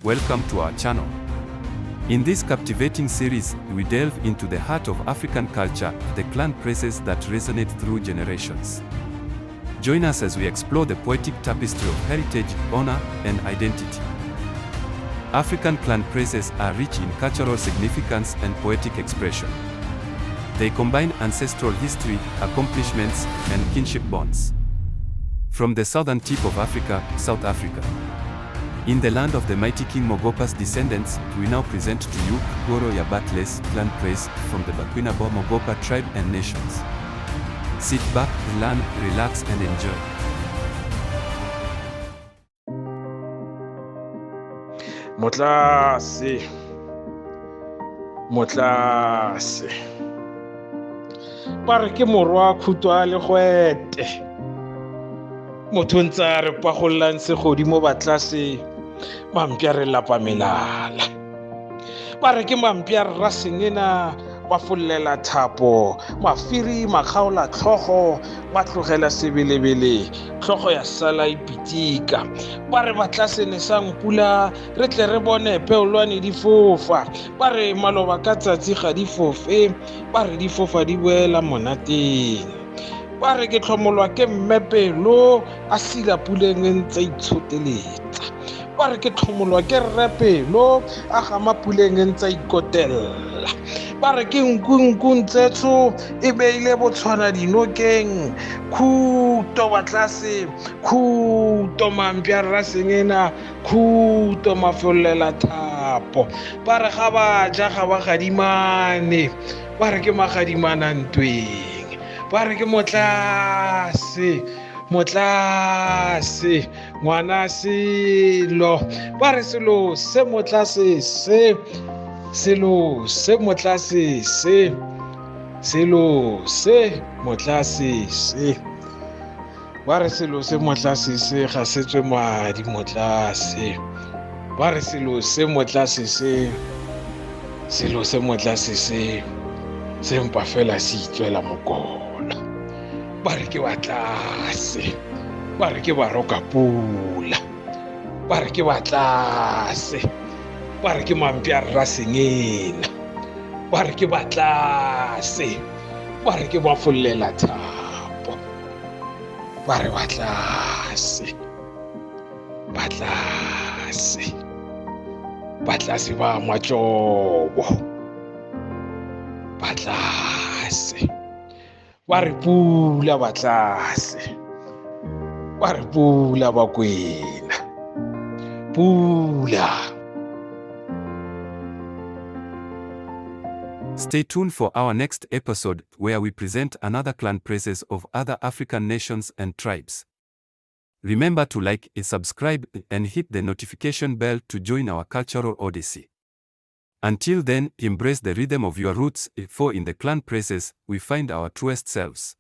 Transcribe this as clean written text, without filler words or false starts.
Welcome to our channel. In this captivating series, we delve into the heart of African culture, the clan praises that resonate through generations. Join us as we explore the poetic tapestry of heritage, honor, and identity. African clan praises are rich in cultural significance and poetic expression. They combine ancestral history, accomplishments, and kinship bonds. From the southern tip of Africa, South Africa, in the land of the mighty King Mogopa's descendants, we now present to you Kgoro ya Batlase clan praise from the Bakwena ba Mogopa tribe and nations. Sit back, learn, relax, and enjoy. Motlase, motlase, ba re ke morwa khutwa le gwete, motho ntse a re pagollang segodimo batlase, mampya re lapa melala. Ba re ke mampya rra sengena, ba follela thapo, mafiri makgaola tlhogo, ba tlogela sebelebele, tlhogo ya sala e pitika. Ba re batlase ne sang pula, re tle re bone peolwane di fofa. Ba re maloba ka tsatsi ga di fofe, ba re di fofa di boela monateng. Ba re ke tlhomolwa ke mme pelo, a sila puleng e ntse itshoteletsa. Ba re ke tlhomolwa ke rre pelo, a gama puleng e ntse ikotella. Ba re ke nku nku ntsetsho e beile botshwana dinokeng, khuto batlase, khuto mampya rra sengena, khuto mafollela thapo. Ba re ga ba ja ga ba gadimane, ba re ke magadimana ntweng. Ba re ke motlase, motlase, ngwana selo. Ba re selo se motlase se, selo se motlase se, selo se motlase se. Ba re selo se motlase se ga se tswe madi motlase. Ba re selo se motlase se, selo se motlase se, se mpa fela se itswela mokola. Ba re ke batlase, ba re ke baroka pula. Ba re ke batlase, ba re ke mampya rra sengena. Ba re ke batlase, ba re ke ba follela thapo. Ba re batlase, batlase, batlase ba matjobo. Batlase, ba re pula batlase, ba re pula bakwena, pula. Stay tuned for our next episode, where we present another clan praises of other African nations and tribes. Remember to like, subscribe, and hit the notification bell to join our cultural odyssey. Until then, embrace the rhythm of your roots, for in the clan praises, we find our truest selves.